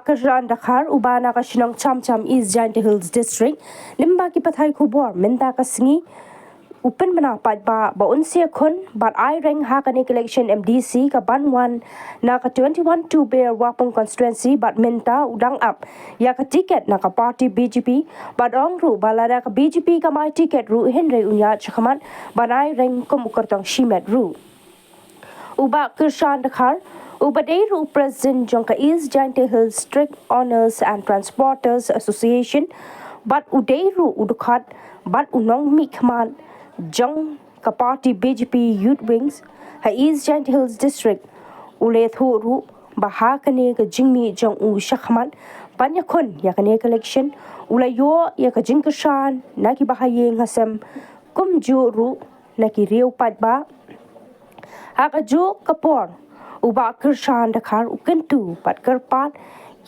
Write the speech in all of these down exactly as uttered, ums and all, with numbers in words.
Kyrshan Dkhar uba na ka shnong Chamcham, East Jaintia Hills District, lyngba ki pathai khubor mynta ka sngi u pynbna paidbah ba un sa ïakhun bad ai reng ha kane ka election M D C kaban wan na ka twenty-one Tuber Wapung Constituency bad mynta u dang ap ïa ka tiket na ka party B J P bad ong ruh ba lada ka B J P kam ai tiket ruh hynrei un ïaid shakhmat ban ai reng kum u kyrtong shimet ruh. U Bah Kyrshan Dkhar uba dei ruh u President jong ka East Jaintia Hills District Owners and Transporters Association bad u dei ruh u dkhot bad u nongmihkhmat jong ka party B J P Youth Wings ha East Jaintia Hills District, u la ïathuh ruh ba ha kane ka jingmih jong u shakhmat ban ïakhun ïa kane ka election u la ïoh ïa ka jingkyrshan na ki bahaïing hasem kumjuh ruh na ki riew paidbah. Ha kajuh ka por u Bah Kyrshan Dkhar u kyntu bad kyrpad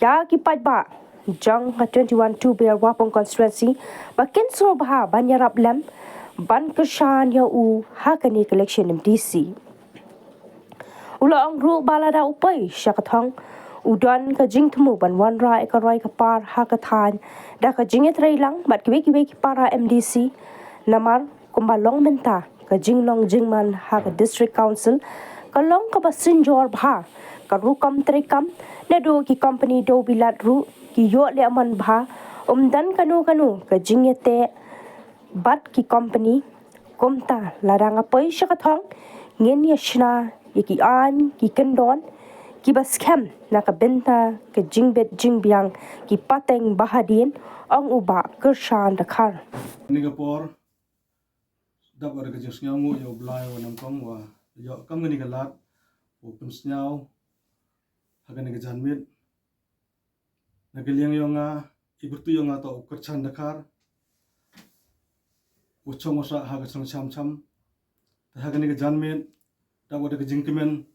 ïa ki paidbah jong ka twenty-one Tuber Wapung Constituency ba kin sngewbha ban ïarap lem ban kyrshan ïa u ha kane ka election M D C. U la ong ruh ba lada u poi sha ka thong u don ka jingthmu ban wanrah ïa ka roi ka par ha ka thaiñ da ka jingïatreilang bad kiwei kiwei ki para M D C. Namar kumba long mynta ka jinglong jingman ha ka District Council ka long kaba synjor bha. Ka rukom treikam naduh ki kompani dewbilat ruh ki ïoh lehmon bha, ym don kano kano ka jingïateh bad ki kompani. Kumta lada nga poi sha ka thong ngin ïa shna ïa ki aiñ ki kyndon kiba skhem na ka bynta ka jingbit jingbiang ki pateng ba hadien, ong u Bah Kyrshan Dkhar. Kane ka por dap da ka jingsngewnguh ïa U Blei wa nyngkong wa ïoh kam kane ka lad u pynsngew ha kane ka janmiet. Na ka liang ïong nga, i pyrtuit ïong nga toh u Kyrshan Dkhar, u chong u sah ha ka shnong Chamcham. Te ha kane ka janmiet dap da ka jingkmen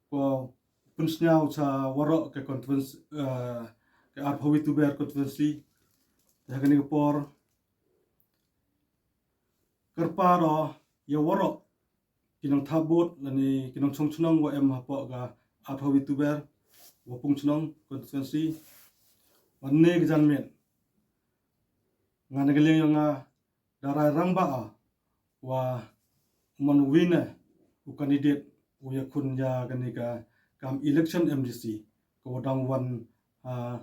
ko pynsngew cha waroh ka constituency, eh, ka arphew wi Tuber constituency. Te ha kane ka por kyrpad ïa waroh ki nongthap vote lane ki nongchong chnong wa em hapoh ka arphew wi Tuber Wapung Chnong constituency. Wa ne ka janmiet nga na ka liang ïong nga da rai rangbah wa u man u wine u candidate u ïakhun ïa kane ka kam election M D C ka wa dang wan ha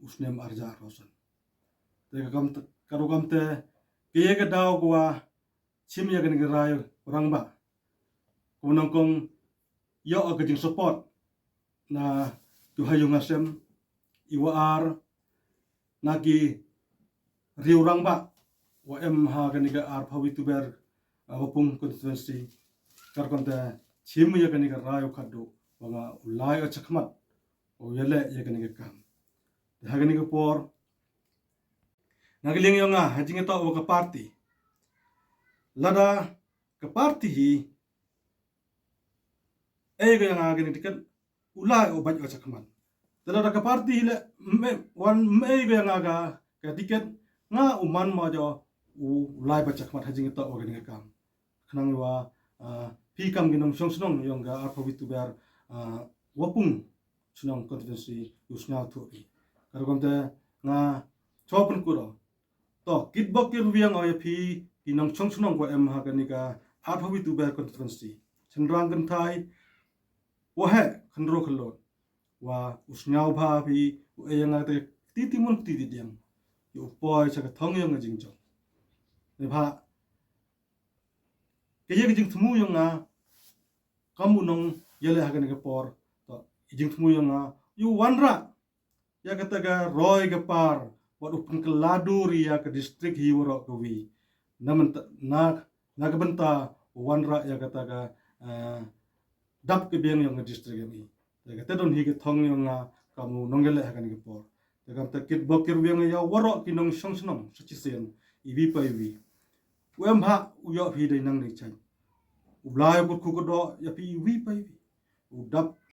u snem arja rosan. Te ka kam te, ka rukom te ke ïa ka daw ka wa chim ïa kane ka rai rangbah. Ka wa nyngkong ïoh ka jingsupport na ki ha ïong ha sem, i wa ar na ki riew rangbah wa em ha kane ka arphew wi Tuber, ah, Wapung constituency. Ka rukom te chim ïa kane ka rai u khadduh wa nga u lai u chakhmat u ïaleh ïa kane ka kam. Te ha kane ka por na ka liang ïong nga ha jingïatoh wa ka party. Lada ka party hi ei ka ïong nga kane tiket u lai u bad u chakhmat. Te lada ka party hi le me wan me ei ka ïong nga ka, ka tiket nga u man ma jo u lai ba chakhmat ha jingïatoh wa kane ka kam. Khnang wa, ah, phi kam ki nongchong chnong ïong ka arphew wi Tuber, ah, Wapung Chnong constituency u sngewthuh phi. Ka rukom te nga chwa pynkulo. To, kitbok kitwiang ïa phi ki nongchong chnong wa em ha kane ka arphew wi Tuber constituency. Chynrang kynthai wa heh khynroo khyllood. Wa u sngewbha phi u ei ïa nga te kti ti mun kti ti diang. Ïa u poi cha ka thong ïong ka jingjop. Neibhah ka ïa ka jingthmu ïong nga kam u nongïaleh ha kane ka por. To, i jingthmu ïong nga ïa u wanrah ïa kata ka roi ka par wat u pynkylla dur ïa ka district hi waroh ka wi. Na mynta na, na ka bynta u wanrah ïa kata ka, eh, dap ka biang ïong ka district ïong i. Te kata don hi ka thong ïong nga kam u nongïaleh ha kane ka por. Te kam te kitbok kitwiang ïa waroh ki nongchong chnong sa chisien i wi pa i wi. U em ha u ïoh phi dei nang dei chang. U Blai u kut khu ka doh ïa phi i wi pa i wi. U dap